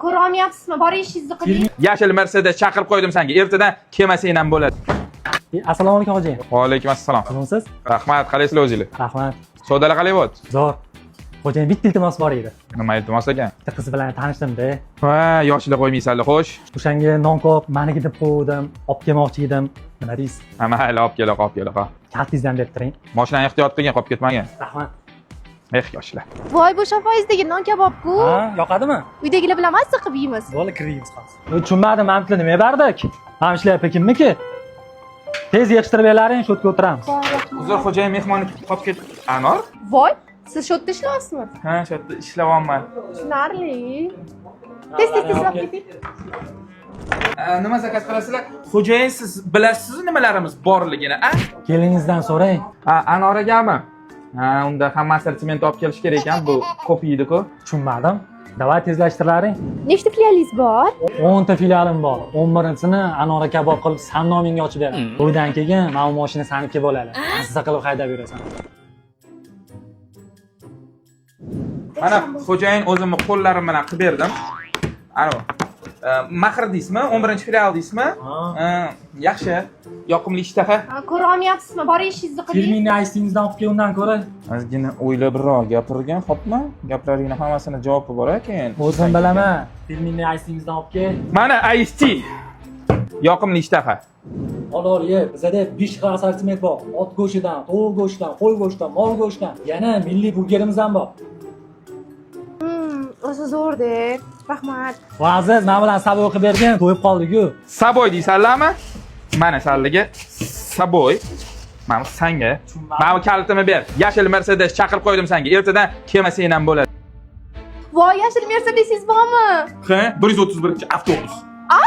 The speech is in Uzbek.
Ko'rolmayapsizmi? Boring, ishingizni qiling. Yashil Mercedes chaqirib qo'ydim senga. Ertadan kelmasang ham bo'ladi. Assalomu alaykum, xo'jayin. Va alaykum assalom. Qizimsiz? Rahmat, qalaysizlar o'zinglar? Rahmat. Savdolar qalay bo'lyapti? Zo'r. Xo'jayin, bitta iltimos bor edi. Nima iltimos ekan? Bitta qiz bilan tanishdim-da. Ha, yoshlar qo'ymaysanlar, xo'sh. O'shanga non ko'p maniki deb qo'ydim, olib kelmoqchi edim. Nima deysiz? Ha, mayli, olib kela, olib kela. Kaltingizni ham berib turing. Mashinani ehtiyot qilgin, qolib ketmagin. Rahmat. Eh, yoshlar. Voy, bu shofoyizdagi non kabobku. Ha, yoqadimi? Uydagilar bilan mazza qilib yeymiz. Bo'ldi, kiraymiz hozir. Tushunmadim, mana bilan nima berdik? Ham ishlayapti kimniki? Tez yig'ishtirib beraring, shu yerga o'tiramiz. Uzr, xo'jayin, mehmonni qolib ket. Anor? Voy, siz shu yerda ishlayapsizmi? Ha, shu yerda ishlayapman. Tushunarli. Tez tez tezlab keting. Nima zakaz qilasizlar? Xo'jayin, siz bilasiz nimalarimiz borligini, a? Keliningizdan so'rang. Ha, Anor akami? Ha, unda hamma assortiment olib kelish kerak ekan, bu ko'p yeydi-ku. Tushunmadim. Давай tezlashtirlaring. Nechta filialingiz bor? 10 ta filialim bor. 11-sini anora kabob qilib san nomingga ochib beraman. To'ydan keyin mana bu mashina saniki bo'ladi. Mazza qilib haydab yurasan. Mana xo'jayin, o'zimni qo'llarim bilan qilib berdim. Ana Mahr deysizmi? 11-filial deysizmi? Ha. Yaxshi. Yoqimli ishtaha. Ha, ko'rolmayapsizmi? Boring, ishingizni qiling. Firmingni IC'ngizdan olib kel undan ko'ra. Ozgina o'ylabroq gapirgin, xo'pmi? Gaplaringni hammasini javobi bor ekan. O'zim bilaman. Firmingni IC'ngizdan olib kel. Mana Ice tea. Yoqimli ishtaha. Ol ol ye. Bizada 5 xil assortiment bor. Ot go'shtidan, tovuq go'shtidan, qo'y go'shtidan, mol go'shtidan. Yana milliy burgerimiz ham bor. O'zi zo'rda. Rahmat. Va aziz, men bilan saboy qilib bergin, to'yib qoldik-ku. Saboy deysanlarmi? Mana sanligi Saboy. Mana bu sanga. Mana bu kalitini ber. Yashil Mercedes chaqirib qo'ydim senga. Ertadan kelmasang ham bo'ladi. Voy, yashil Mercedesingiz bormi? Ha, 131 avtobus. A?